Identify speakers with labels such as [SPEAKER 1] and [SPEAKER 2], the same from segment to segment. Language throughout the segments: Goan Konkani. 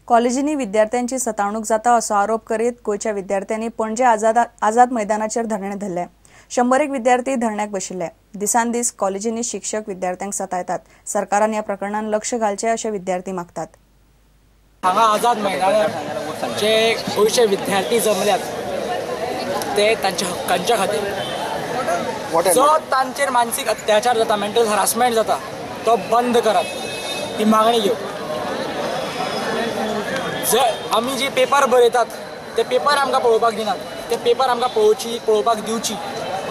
[SPEAKER 1] कॉलेजींनी विद्यार्थ्यांची सतावणूक जाता असो आरोप करीत गोंयच्या विद्यार्थ्यांनी पणजे आझाद मैदानाचेर धरणें धरलें. 101 विद्यार्थी धरण्याक बशिल्ले. दिसान दीस कॉलेजींनी शिक्षक विद्यार्थ्यांक सतायतात. सरकारान ह्या प्रकरणान लक्ष घालचें अशें विद्यार्थी मागतात.
[SPEAKER 2] हांगा आझाद मैदानार जे गोंयचे विद्यार्थी जमल्यात ते तांच्या हक्कांच्या खातीर, जो तांचेर मानसीक अत्याचार जाता, मेंटल हरासमेंट जाता, तो बंद करात ही मागणी घेवन जे आमी जे पेपर बरयतात ते पेपर आमकां पळोवपाक दिनात, ते पेपर आमकां पळोवपाक दिवची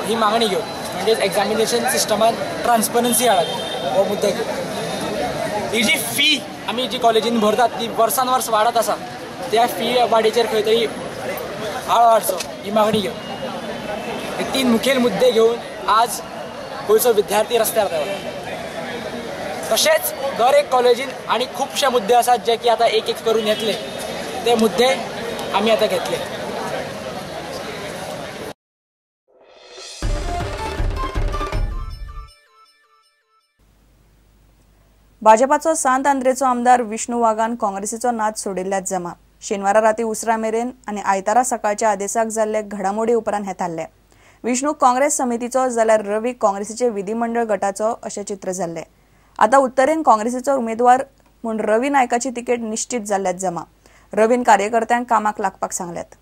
[SPEAKER 2] ही मागणी घेवन, म्हणजेच एग्जामिनेशन सिस्टमान ट्रान्सपरन्सी हाडात हो मुद्दो घेवन. ही जी फी आमी जी कॉलेजीन भरतात ती वर्सान वर्स वाडत आसा, त्या फी वाडीचेर खंय तरी आळो हाडचो ही मागणी घेवन हे 3 मुखेल मुद्दे घेवन आज गोंयचो विद्यार्थी रस्त्यार देंवला. तशेंच दर एक कॉलेजीन आनी खुबशे मुद्दे आसात जे की आतां एक एक करून येतले, ते मुद्दे आमी आतां घेतले.
[SPEAKER 1] भाजपाचो सांत आंद्रेचो आमदार विष्णू वाघान काँग्रेसीचो नाद सोडिल्ल्यात जमा. शेनवारा राती उसरा मेरेन आनी आयतारा सकाळच्या आदेसाक जाल्ले घडामोडी उपरांत हें थारलें. विष्णू काँग्रेस समितीचो जाल्यार रवी काँग्रेसीचे विधिमंडळ गटाचो अशें चित्र जाल्लें. आतां उत्तरेन काँग्रेसीचो उमेदवार म्हूण रवी नायकाची तिकेट निश्चित जाल्ल्यात जमा. रवीन कार्यकर्त्यांक कामाक लागपाक सांगल्यात.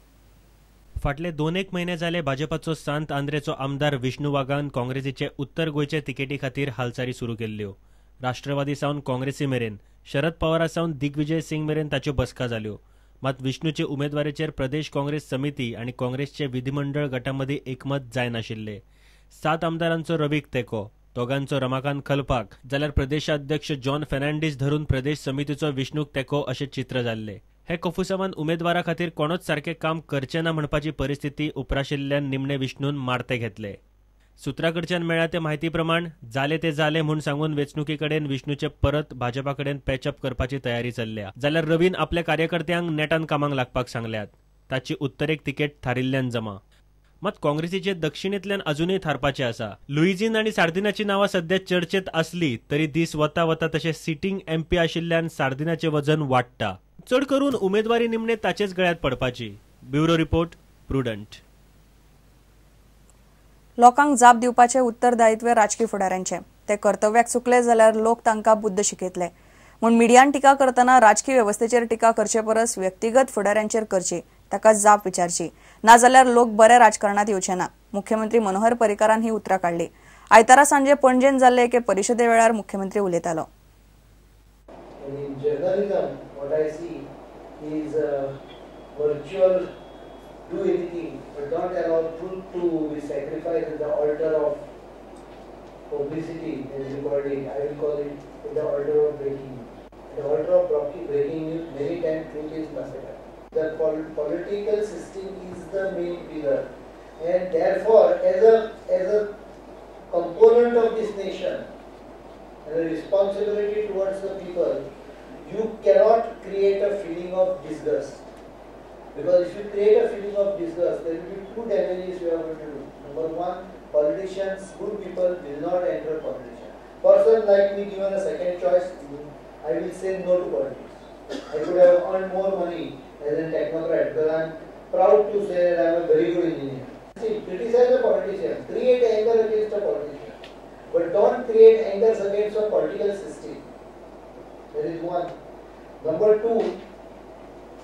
[SPEAKER 3] फाटले 2-1 म्हयने जाले भाजपाचो सांत आंद्रेचो आमदार विष्णू वाघान काँग्रेसीचे उत्तर गोंयचे तिकेटी खातीर हालचाली सुरू केल्ल्यो. राष्ट्रवादी सावन काँग्रेसी मेरेन, शरद पवारा सावन दिग्विजय सिंग मेरेन ताच्यो बसका जाल्यो. मात विष्णूचे उमेदवारीचेर प्रदेश काँग्रेस समिती आनी काँग्रेसचे विधिमंडळ गटामदीं एकमत जायनाशिल्लें. 7 आमदारांचो रवीक तेंको, दोगांचो रमाकांत खलपाक, जाल्यार प्रदेशाध्यक्ष जॉन फेर्नांडीस धरून प्रदेश समितीचो विष्णूक तेंको अशें चित्र जाल्लें. हे कोफुसावान उमेदवारा खातीर कोणूच सारकें काम करचें ना म्हणपाची परिस्थिती उप्राशिल्ल्यान निमणे विष्णून मारते घेतले. सूत्रा कडच्यान मेळ्ळ्या ते म्हायती प्रमाण जाले ते जाले म्हूण सांगून वेंचणुके कडेन विष्णूचे परत भाजपा कडेन पॅचअप करपाची तयारी चल्ल्या. जाल्यार रवीन आपल्या कार्यकर्त्यांक नेटान कामाक लागपाक सांगल्यात. ताची उत्तरेक तिकेट थारिल्ल्यान जमा. मात काँग्रेसीचे दक्षिणेंतल्यान अजूनय थारपाचें आसा. लुईझीन आनी सार्दिनाची नांवां सध्या चर्चेत आसली तरी दीस वता वता तशें सिटींग एमपी आशिल्ल्यान सार्दिनाचें वजन वाडटा. चड करून उमेदवारी निमणे ताचेच गळ्यांत पडपाची. Bureau report, Prudent.
[SPEAKER 1] लोकांक जाप दिवपाचें उत्तरदायित्व राजकी फुडाऱ्यांचें. ते कर्तव्याक चुकले जाल्यार लोक तांकां बुद्द शिकयतले. म्हूण मिडियान टिका करतना राजकी वेवस्थेचेर टिका करचे परस व्यक्तिगत फुडाऱ्यांचेर करची, ताका जाप विचारची. नाजाल्यार लोक बऱ्या राजकारणात येवचे ना. मुख्यमंत्री मनोहर पर्रीकारान ही उतरां काडली. आयतारा सांजे पणजेन जाल्ले एके परिशदे वेळार मुख्यमंत्री उलयतालो.
[SPEAKER 4] Do anything, but don't allow truth to be sacrificed at the altar of publicity, as you called it. I will call it at the altar of breaking news. At the altar of breaking news, many times truth is massacred. The political system is the main pillar, and therefore, as a component of this nation and a responsibility towards the people, you cannot create a feeling of disgust. Because if you create a feeling of disgust, there will be 2 damages you are going to do. Number 1, politicians, good people will not enter politics. Person like me given a second choice, I will say no to politics. I could have earned more money as a technocrat because I am proud to say that I am a very good engineer. See, criticize a politician, create anger against a politician, but don't create anger against a political system. That is 1. Number 2,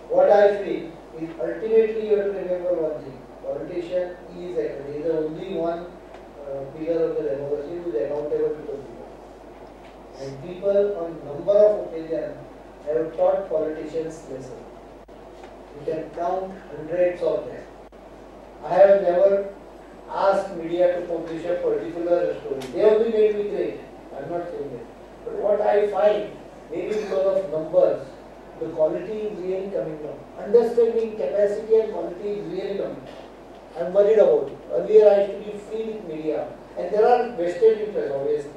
[SPEAKER 4] what I feel is ultimately you have to remember one thing. Politician is the only one pillar of the democracy who is accountable to the people. And people on number of occasions have taught politicians lesson. You can count hundreds of them. I have never asked media to publish a particular story. They only made me great. I am not saying that. But what I find, maybe because of numbers, the quality is really coming down. Understanding capacity and quality is really coming down. I am worried about it. Earlier I used to be free with media, and there are vested interests obviously.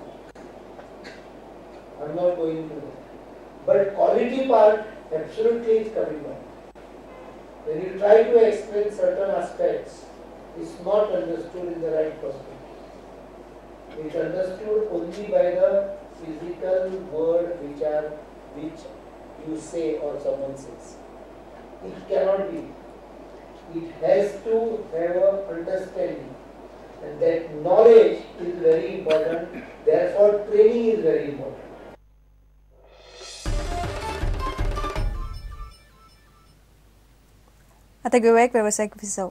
[SPEAKER 4] I am not going to that. But quality part absolutely is coming down. When you try to explain certain aspects, it's not understood in the right perspective. It's understood only by the physical word which you say or someone says. It cannot be. It has to have an understanding, and that knowledge is very important. Therefore, training is very important.
[SPEAKER 1] आता घेऊया एक व्यावसायिक विसव.